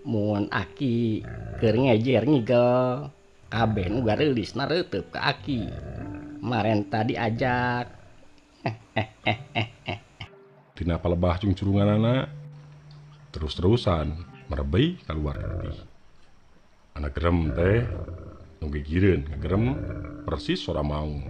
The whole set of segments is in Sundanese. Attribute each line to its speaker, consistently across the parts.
Speaker 1: Mun aki keur ngejer ngigel kabeh nu gareulisna reuteup ka aki. Marenta diajak.
Speaker 2: Tina palebah cungcurunganana terus-terusan merebei kaluar getih. Anak gerem teh nu gigireun ngagerem persis sora maung.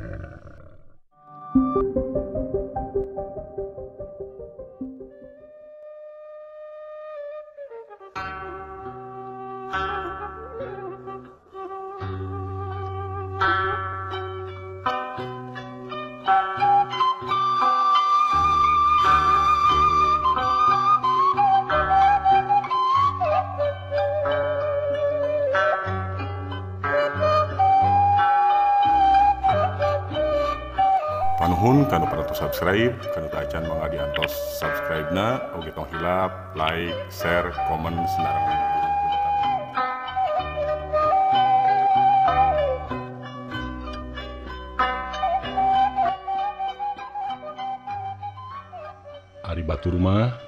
Speaker 2: Panuhun kanu parantos subscribe, kanu teu acan mangga diantos subscribe-na, oge tong hilap, like, share, komen sareng. Ari batur mah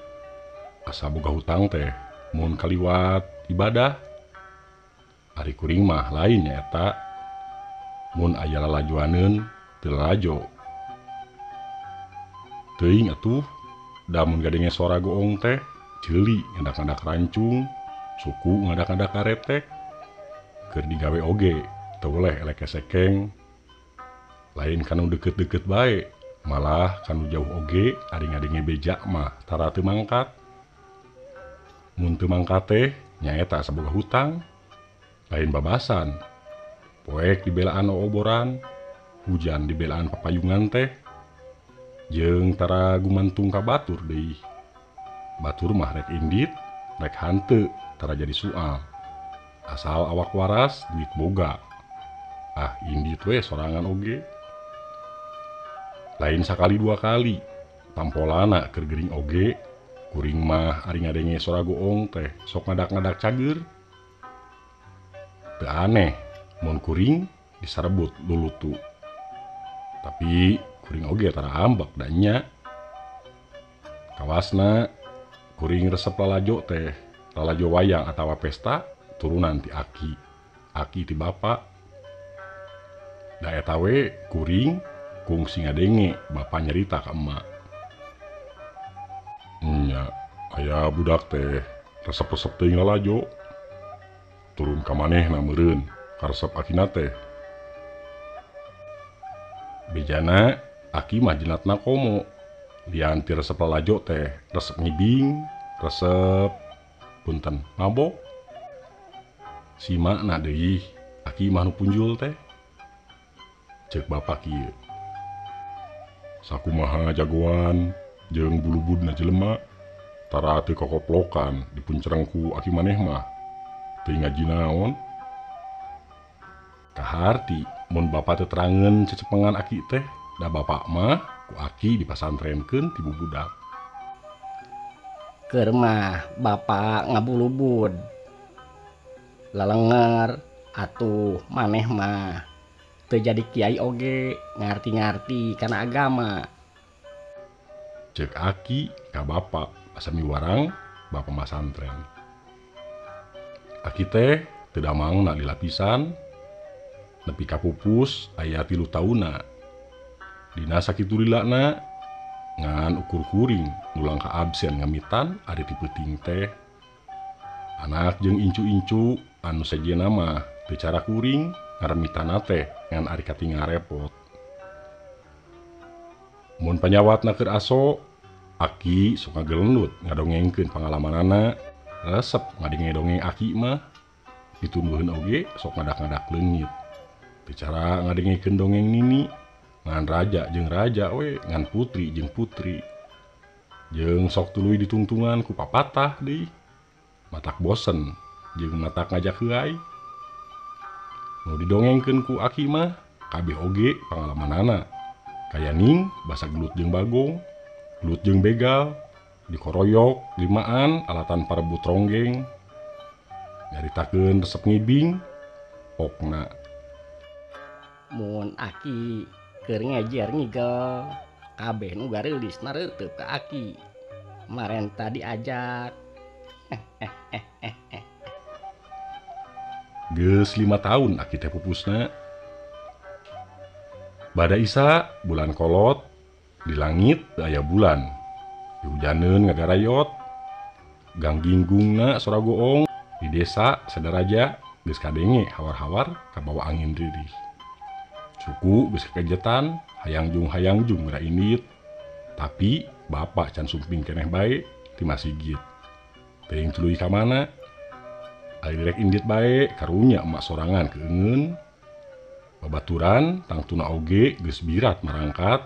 Speaker 2: asa boga hutang teh mun kaliwat ibadah. Ari kuring mah lain nyaeta mun aya lalajoaneun teu lalajo. Teuing atuh da mun gadenge sora goong teh ceuli ngadak-ngadak rancung, suku ngadak-ngadak karetek. Keur digawe oge teu weleh elek kesekeng. Lain kanu deukeut-deukeut bae, malah kanu jauh oge ari ngadenge beja mah tara teu mangkat. Mun teu mangkat teh nyaeta saboga hutang, lain babasan. Poek dibelaan ooboran, hujan dibelaan papayungan teh. Jeung tara gumantung ka batur deui. Batur mah rek indit, rek hanteu, tara jadi soal. Asal awak waras, duit boga. Ah, indit we sorangan oge. Lain sakali dua kali, tampolana keur gering oge, kuring mah ari ngadenge sora goong teh sok ngadak-ngadak cager. Teu aneh mun kuring disarebut lulutu. Tapi kuring oge tara ambek da nya. Kawasna kuring resep lalajo teh, lalajo wayang atawa pesta turunan ti aki, aki ti bapa. Da eta we kuring kungsi ngadenge bapa nyarita ka emak. Nya aya budak teh resep-resep teuing lalajo. Turun ka manehna meureun karesep akina teh. Bejana aki mah jenatna komo. Lian ti resep lalajo teh resep ngibing, resep punten mabok. Simakna deui aki mah nu punjul teh. Ceuk bapa kieu. Sakumaha jagoan jeung bulubudna jelema tara teu kokoplokan dipuncereng ku aki maneh mah. Teu ngaji naon. Kaharti mun bapa teu terangeun cecepengan aki teh, da bapak mah ku aki dipasantrenkeun ti bubudak.
Speaker 1: Keur mah bapak ngabulubud. Lalenger atuh maneh mah teu jadi kiai oge ngarti-ngarti kana agama.
Speaker 2: Ceuk aki ka bapa asa miwarang bapa masantren. Aki teh teu damangna lila pisan. Nepi ka pupus aya 3 taunna. Dina sakitu lilana ngan ukur kuring nulang ka absen ngamitan ari ti peuting teh. Anak jeung incu-incu anu sejenna mah teu cara kuring ngaremitana teh ngan ari katingal repot. Mun panyawatna keur aso, aki sok ngagelendut ngadongengkeun pangalamanana, resep ngadenge dongeng aki mah ditunduheun oge sok ngadak-ngadak leungit. Teu cara ngadengekeun dongeng nini, ngan raja jeung raja we, ngan putri jeung putri. Jeung sok tuluy ditungtungan ku papatah deui. Matak bosen jeung matak ngajak heuay. Nu didongengkeun ku aki mah kabeh oge pangalamanana. Kaya ning basa gelut jeung bagong, gelut jeung begal, dikoroyok limaan alatan parebut ronggeng. Nyaritakeun resep ngibing, pokna.
Speaker 1: Mun aki keur ngejer ngigel kabeh nu gareulisna reuteup ka aki. Marenta diajak.
Speaker 2: Geus 5 tahun aki teh pupusna. Bada isa bulan kolot di langit teu aya bulan. Dihujaneun ngagarayot. Gangginggungna sora goong di desa Sadaraja geus kadenge hawar-hawar kabawa angin ririh. Suku geus kekejetan hayang jung geura indit. Tapi bapak can sumping keneh bae ti masigit. Teuing tuluy ka mana? Ari rek indit bae karunya emak sorangan keungeun. Babaturan tangtuna oge geus birat marangkat.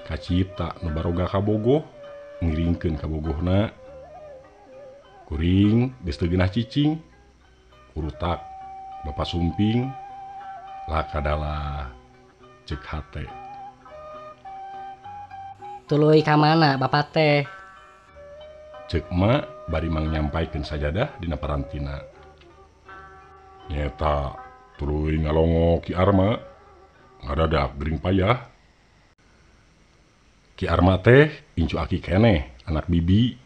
Speaker 2: Kacipta nu baroga kabogoh ngiringkeun kabogohna. Kuring geus teu geunah cicing. Kurutak Bapak sumping lakadalah cek hate.
Speaker 1: Tuluy ka mana bapak teh?
Speaker 2: Cek emak bari mangyampaikeun sajadah dina parantina. Nyeta tuluy ngalongo Ki Arma ngadadak gering payah. Ki Arma teh incu aki keneh anak bibi.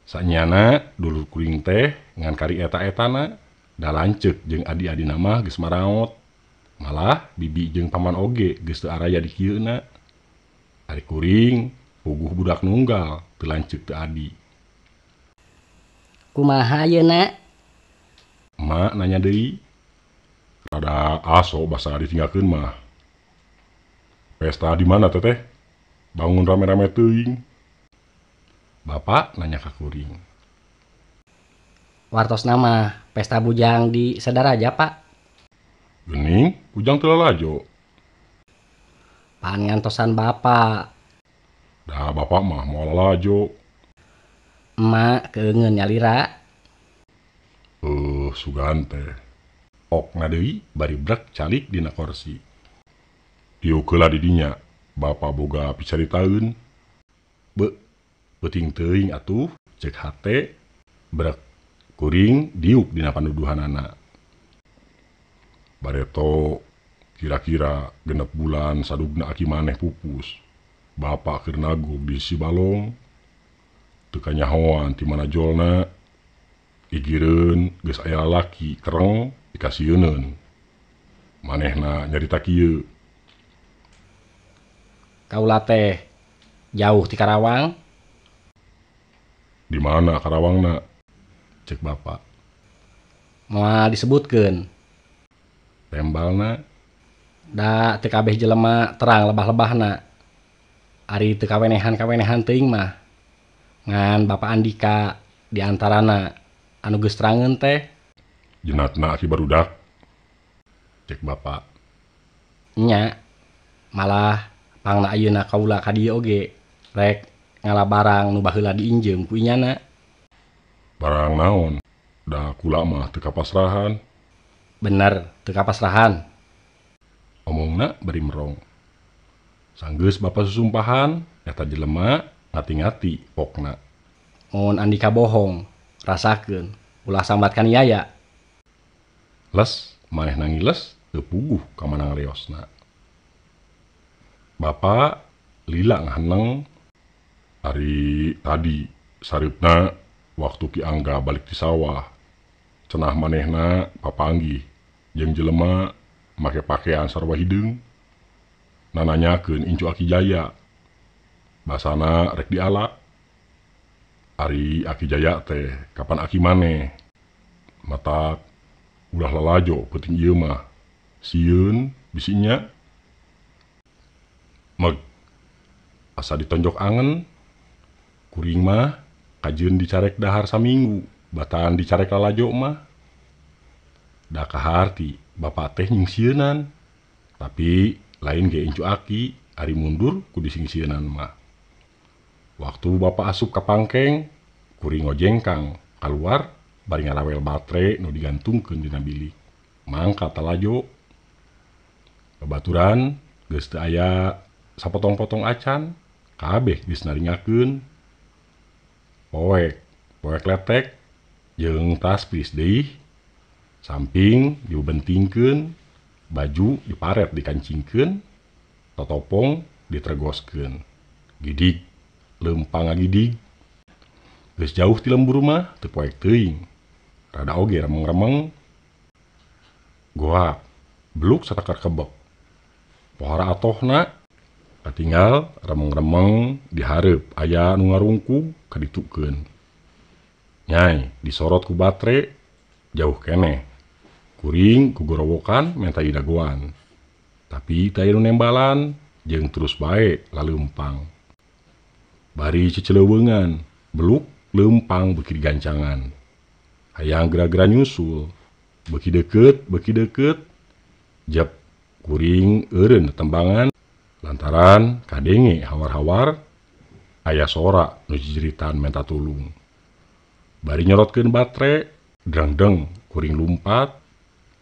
Speaker 2: Sanyana dulur kuring teh ngan kari eta-etana da lanceuk jeung adi-adina mah geus maraot. Malah bibi jeung paman oge geus teu araya di kieuna. Ari kuring puguh budak nunggal teu lanceuk teu adi.
Speaker 1: Kumaha ayeuna?
Speaker 2: Emak nanya deui. Rada aso basa ditinggalkeun mah. Pesta di mana teteh? Bangun rame-rame teuing. Bapak nanya ka kuring.
Speaker 1: Wartos nama pesta bujang di Sadaraja, Pak.
Speaker 2: Geuning bujang teu lalajo.
Speaker 1: Pan ngantosan bapak.
Speaker 2: Dah bapak mah moal lalajo.
Speaker 1: Emak keungeun nyalira.
Speaker 2: Sugan teh. Okna deui bari brek calik dina korsi. Diuk heula di dinya, bapak boga picaritaeun. Be, peuting teuing atuh cek hate brek kuring diuk dina panuduhanana. Bareto kira-kira 6 bulan sadugna aki maneh pupus. Bapak keur nagog di sisi balong. Teu kanyahoan ti mana jolna. Igireun geus aya lalaki kereng dikasieuneun. Manehna nyarita kieu.
Speaker 1: Kaula teh jauh ti Karawang.
Speaker 2: Di mana Karawangna? Cek bapak.
Speaker 1: Moal disebutkeun.
Speaker 2: Tembalna.
Speaker 1: Da teu kabeh jelema terang lebah-lebahna. Ari teu kawenehan-kawenehan teuing mah. Ngan Bapak Andika di antarana anu geus terangeun teh.
Speaker 2: Jenatna aki barudak. Cek bapak.
Speaker 1: Nya malah pangna ayeuna kaula ka dieu oge rek ngala barang nu baheula diinjeum ku inyana.
Speaker 2: Barang naon? Da kula mah teu kapasrahan.
Speaker 1: Bener, teu kapasrahan.
Speaker 2: Omongna bari merong. Sanggeus bapak susumpahan eta jelema ngati-ngati pokna.
Speaker 1: Mun Andika bohong, rasakeun ulah sambat ka Yaya.
Speaker 2: Les, manehna ngiles teu puguh ka mana ngaleosna. Bapak lila ngaheneng. Ari tadi sareupna waktu Ki Angga balik ti sawah. Cenah manehna papanggih jeung jelema make pakaian sarua hideung. Nananyakeun incu Aki Jaya. Basana rek diala. Ari Aki Jaya teh kapan aki maneh? Matak ulah lalajo peuting ieu mah. Sieun bisinya. Meg asa ditonjok angen. Kuring mah kajeun dicarek dahar saminggu, batan dicarek lalajo mah. Da kaharti bapak teh nyingsieunan. Tapi lain ge incu aki, ari mundur ku disingsieunan mah. Waktu bapak asup ka pangkeng, kuring ngojengkang kaluar bari ngarawel batre nu digantungkeun dina bilik. Mangka talajo. Babaturan geus teu aya sapotong-potong acan, kabeh geus naringakeun. Poek, poek letek jeung tas pis deui. Samping dibentingkeun, baju diparet dikancingkeun, totopong ditregoskeun. Gidig, leumpang ngagidig. Geus jauh ti lembur mah teu poek teuing. Rada oge remeng-remeng, Goak, beluk satakar kebek. Pohara atohna katinggal remeng-remeng dihareup aya nu ngarungkug kaditukeun. Nyai disorot ku batre jauh keneh. Kuring kugorowokan menta didagoan. Tapi teu aya nu nembalan jeung terus bae laleumpang. Bari cicileuweungan, beluk leumpang beuki digancangan. Hayang gera-gera nyusul, beuki deukeut, jep kuring eureun tetembangan lantaran kadenge hawar-hawar aya sora nu jijiritan menta tulung. Bari nyorotkeun batre, drengdeng kuring lumpat,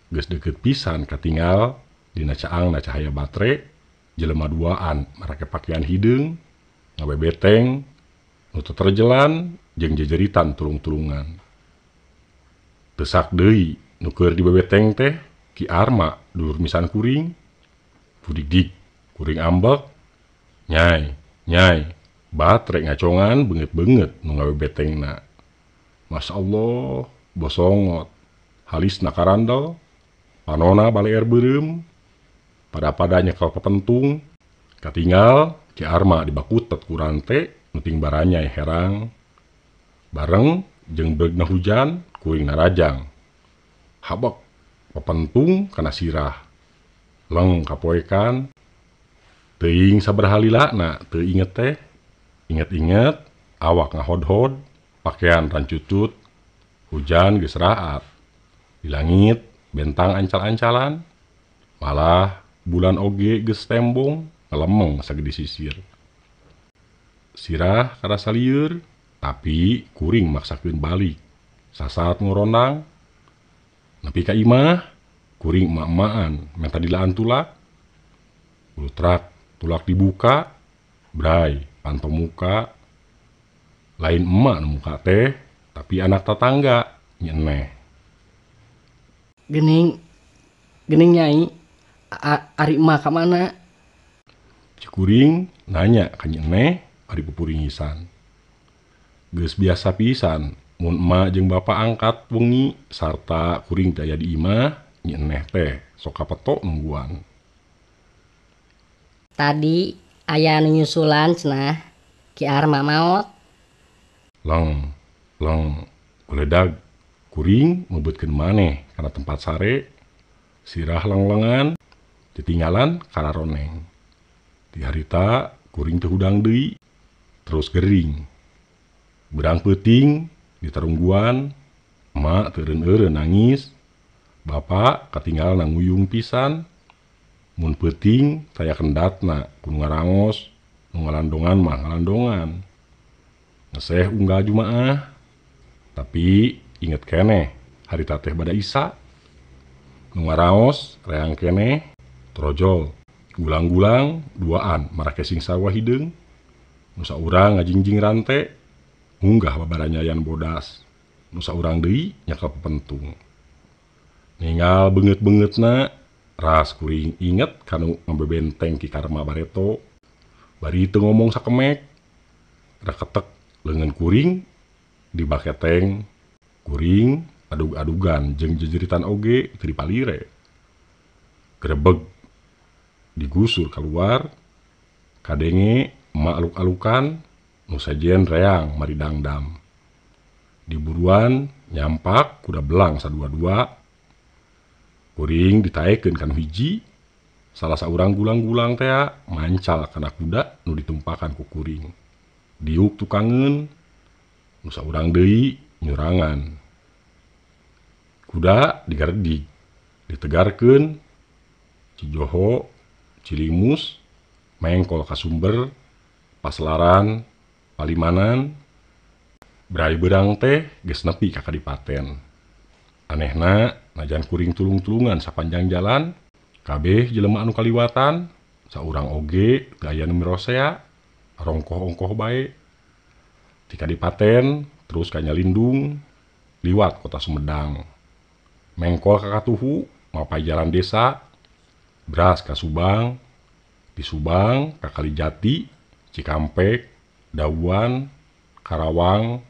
Speaker 2: geus deukeut pisan katinggal dina caangna cahaya batre, jelema duaan marake pakaian hideung, ngabebeteng, nu teterjelan jeung jejeritan tulung-tulungan. Teusak deui nu keur dibebeteng teh Ki Arma dulur misan kuring. Pudigdig kuring ambek, nyai, nyai, batre ngacongan beungeut-beungeut nu ngabebetengna. Masya Allah, bosongot, halisna karandel, panona baleer beureum, pada-pada nyekel pepentung, katinggal Ki Arma dibakutet ku rante nu ting baranyai herang. Bareng jeung beugna hujan kuring narajang. Habek pepentung kana sirah. Leng kapoekan. Teuing sabaraha lilana teu inget teh. Inget-inget awak ngahodhod, pakaian rancucut, hujan geus raat. Di langit bentang ancal-ancalan, malah bulan oge geus tembong ngelemeng sagede sisir. Sirah karasa lieur, tapi kuring maksakeun balik. Sasaat ngorondang, nepi ka imah, kuring emak-emaan menta dilaan tulak. Ulutrak tulak dibuka, bray panto muka. Lain emak nu muka teh, tapi anak tetangga nyeneh.
Speaker 1: Gening, gening nyai, ari emak ka mana?
Speaker 2: Cikuring nanya ka nyeneh ari pupuringisan. Geus biasa pisan mun emak jeung bapak angkat wengi sarta kuring teh aya di imah, nyeneh teh sok kapetok nungguan.
Speaker 3: Tadi aya nu nyusulan cenah Ki Arma maot.
Speaker 2: Leng, leng, goledag kuring meubeutkeun maneh kana tempat sare, sirah lenglengan, ditinggalan kana roneng. Ti harita kuring teu hudang deui, terus gering. Beurang peuting ditarungguan, emak teu eureun-eureun nangis, bapak katinggal nguyung pisan. Mun peuting taya kendatna ku nu ngarangos, nu ngalandongan mah ngalandongan. Ngeseh unggal Jumaah, tapi inget keneh harita teh bada Isa. Nu ngaraos reang keneh trojol, gulang-gulang duaan marake sing sarua hideung. Nu saurang ngajingjing rante, munggah babaranyayan bodas. Nu saurang deui nyekel pepentung. Ninggal beungeut-beungeutna, ras kuring inget kanu ngabebenteng Ki Karma bareto. Bari teu ngomong sakemek, reketek leungeun kuring dibaketeng. Kuring adug-adugan jeung jejeritan oge teu dipalire. Grebeg digusur keluar, kadenge emak aluk-alukan nu sejen reang mari dangdam. Diburuan nyampak kuda belang sadua-dua. Kuring ditaekeun kana hiji, salah saurang gulang-gulang tea mancal kana kuda nu ditumpakan ku kuring. Diuk tukangeun, nu saurang deui nyurangan. Kuda digaredig, ditegarkeun, Cijoho, Cilimus, mengkol ka Sumber, Paslaran, Palimanan, Bray beurang teh geus nepi ka kadipaten. Anehna najan kuring tulung-tulungan sapanjang jalan, kabeh jelema anu kaliwatan, saurang oge teu aya nu mirosea, rongkoh-ongkoh bae. Ti kadipaten terus ka Nyalindung, liwat kota Sumedang. Mengkol ka Katuhu, mapai jalan desa, beras ka Subang, di Subang ka Kalijati, Cikampek, Dawan, Karawang,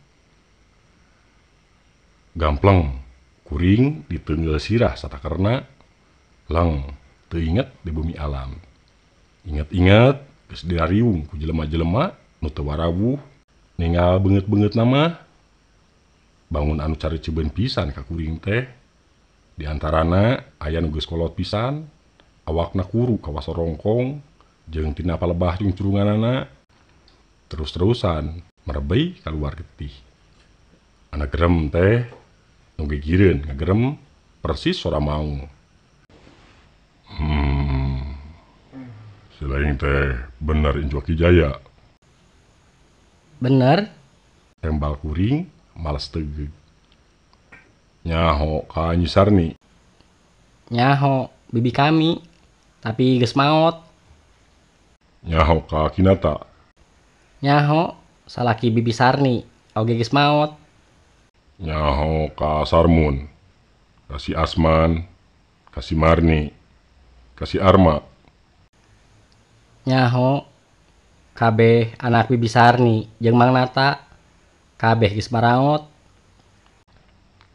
Speaker 2: Gampleng, kuring diteunggeul sirah satakerna. Lang teu inget di bumi alam. Inget-inget geus dirariung ku jelema-jelema nu teu warawuh ninggal beungeut-beungeutna mah. Bangun anu careuceubeun pisan ka kuring teh. Di antarana aya nu geus kolot pisan, awakna kuru kawas rongkong jeung tina palebah cungcurunganana. Terus-terusan merebei kaluar getih. Anak gerem teh nu gigireun ngagerem persis sora maung. Selain teh bener incu Aki Jaya.
Speaker 3: Bener?
Speaker 2: Tembal kuring males tegeug. Nyaho ka Nyi Sarni.
Speaker 3: Nyaho bibi kami, tapi geus maot.
Speaker 2: Nyaho ka Kinata.
Speaker 3: Nyaho salaki bibi Sarni, oge geus maot.
Speaker 2: Nyaho ka Sarmun, ka si Asman, ka si Marni, ka si Arma.
Speaker 3: Nyaho kabeh anak bibi Sarni jeung Mang Nata kabeh geus maraot.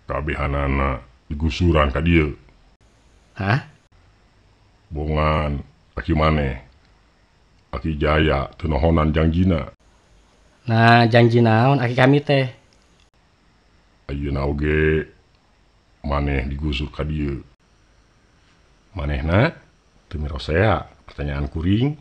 Speaker 2: Kabehanana digusuran ka dieu.
Speaker 3: Hah?
Speaker 2: Bongan aki maneh. Aki Jaya teu nohonan jangjina.
Speaker 3: Nah, janji naon aki kami teh?
Speaker 2: Ayeuna oge maneh digusur ka dieu. Manehna teu mirosea pertanyaan kuring.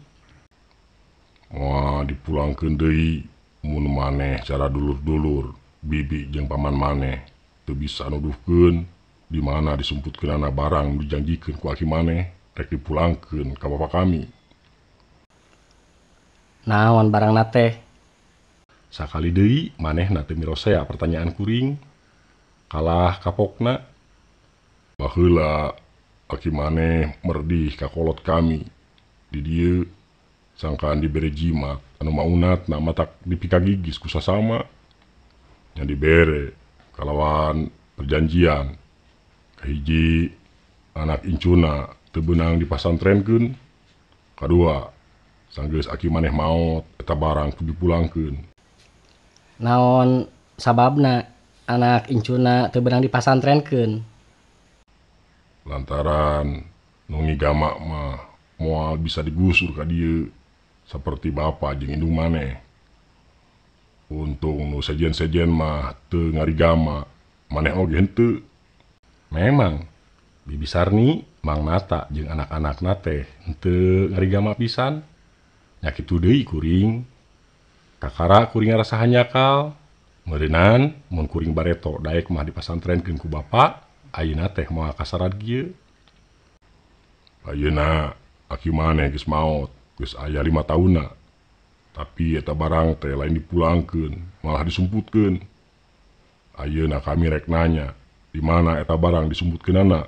Speaker 2: Moal dipulangkeun deui mun maneh cara dulur-dulur bibi jeung paman maneh teu bisa nuduhkeun di mana disumputkeunana barang nu dijanjikeun ku aki maneh rek dipulangkeun ka bapa kami.
Speaker 3: Naon barangna teh?
Speaker 2: Sakali deui manehna teu mirosea pertanyaan kuring. Kalah kapokna. Baheula aki maneh merdih ka kolot kami di dieu sangkaan dibere jimat anu maunatna matak dipikagigis ku sasama. Nya dibere kalawan perjanjian. Kahiji anak incuna teu beunang dipasantrenkeun. Kadua sanggeus aki maneh maot eta barang kudu dipulangkeun.
Speaker 3: Naon sababna anak incuna teu beunang dipasantrenkeun?
Speaker 2: Lantaran nu ngigama mah moal bisa digusur ka dieu saperti bapa jeung indung maneh. Untung nu sejen-sejen mah teu ngarigama, maneh oge henteu. Memang Bibi Sarni, Mang Nata jeung anak-anakna teh henteu ngarigama pisan. Nya kitu deui kuring. Kakara kuring ngarasa hanjakal. Meureunan mun kuring bareto daek mah dipasantrenkeun ku bapa, ayeuna teh moal kasarad kieu. Ayeuna aki maneh geus maot, geus aya 5 taunna. Tapi eta barang teh lain dipulangkeun, malah disumputkeun. Ayeuna kami rek nanya, di mana eta barang disumputkeunana?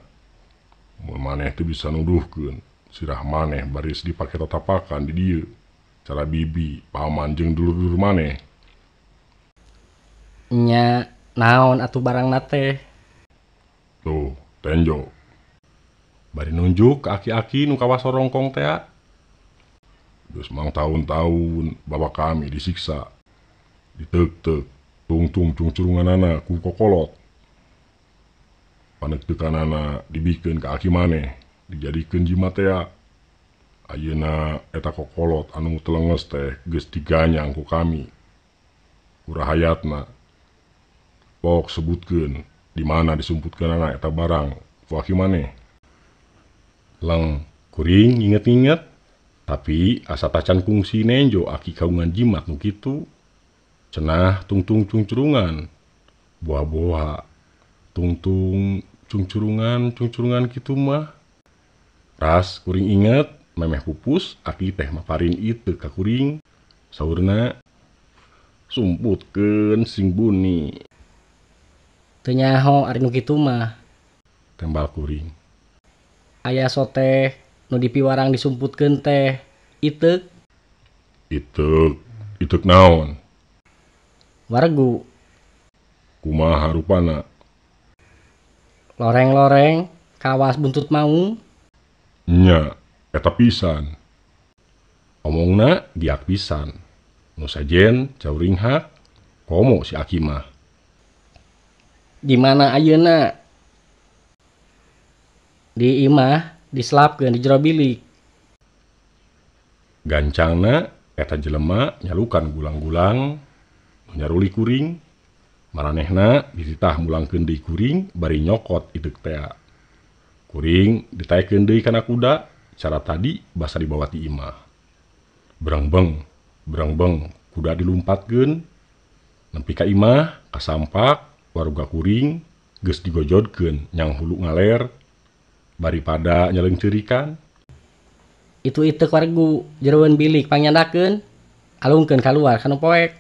Speaker 2: Mun maneh teu bisa nuduhkeun, sirah maneh baris dipake tatapakan di dieu. Cara bibi, paman jeung dulur-dulur maneh.
Speaker 3: Nya naon atuh barangna teh?
Speaker 2: Tuh, tenjo. Bari nunjuk ke aki-aki nu kawas rongkong tea. Geus mang tahun-tahun bapak kami disiksa. Diteuk-teuk, tungtung cungcurunganana ku kokolot. Paneuk-teukanana dibikeun ka aki maneh, dijadikeun jimat tea. Ayeuna eta kokolot anu telenges teh geus diganyang ku kami. Ku rahayatna. Pok sebutkeun di mana disumputkeunana eta barang ku aki maneh. Leng kuring inget-inget, tapi asa tacan kungsi nenjo aki kaungan jimat nu kitu. Cenah tungtung cungcurungan, buah-buah tungtung cungcurungan cungcurungan kitu mah. Ras kuring inget memeh pupus aki teh maparin itu ka kuring. Saurna sumputkeun sing buni.
Speaker 3: Teu nyaho ari nu kitu mah.
Speaker 2: Tembal kuring.
Speaker 3: Aya soteh nu dipiwarang disumputkeun teh iteuk.
Speaker 2: Iteuk, iteuk naon?
Speaker 3: Waregu.
Speaker 2: Kumaha rupana?
Speaker 3: Loreng-loreng kawas buntut maung.
Speaker 2: Nya, eta pisan. Omongna giak pisan. Nu sajen cauringhak komo si aki mah.
Speaker 3: Di mana ayeuna? Di imah Diselapkeun di jero bilik.
Speaker 2: Gancangna eta jelema nyalukan gulang-gulang nyaruli kuring. Maranehna dititah mulangkeun deui kuring bari nyokot iteuk tea. Kuring ditaekeun deui kana kuda cara tadi basa dibawa ti imah. Berengbeng, berengbeng kuda dilumpatkeun nepi ka imah kasampak waruga kuring geus digojodkeun nyang hulu ngaler bari pada nyaleungceurikan.
Speaker 3: Itu iteuk wargu jeroeun bilik pangnyandakeun alungkeun kaluar kana poek.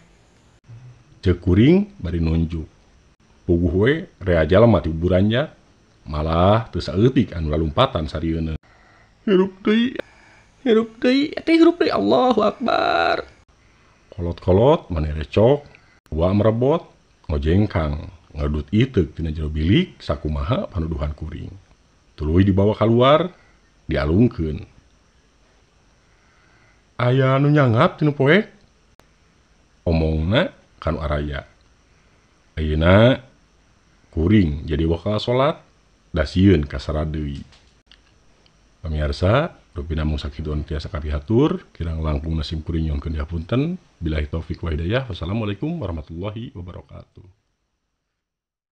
Speaker 2: Ceuk kuring bari nunjuk. Puguh we rea jalma ti buburanjak malah teu saeutik anu lalumpatan sarieuna. Hirup deui,
Speaker 1: hirup deui, teh hirup deui, Allahu Akbar.
Speaker 2: Kolot-kolot maneh recok, wa merebot, ngojengkang, ngedut iteuk tina jero bilik sakumaha panuduhan kuring. Tuluy dibawa kaluar, dialungkeun. Aya nu nyanggap tinu poek? Omongna kanu araya. Ayeuna kuring jadi wakal salat, da sieun kasara deui. Pamirsa, rupina mung sakitu anu tiasa kapihatur, kirang langkung sim kuring nyuhunkeun dihapunten. Billahi taufik wa hidayah. Wassalamualaikum warahmatullahi wabarakatuh.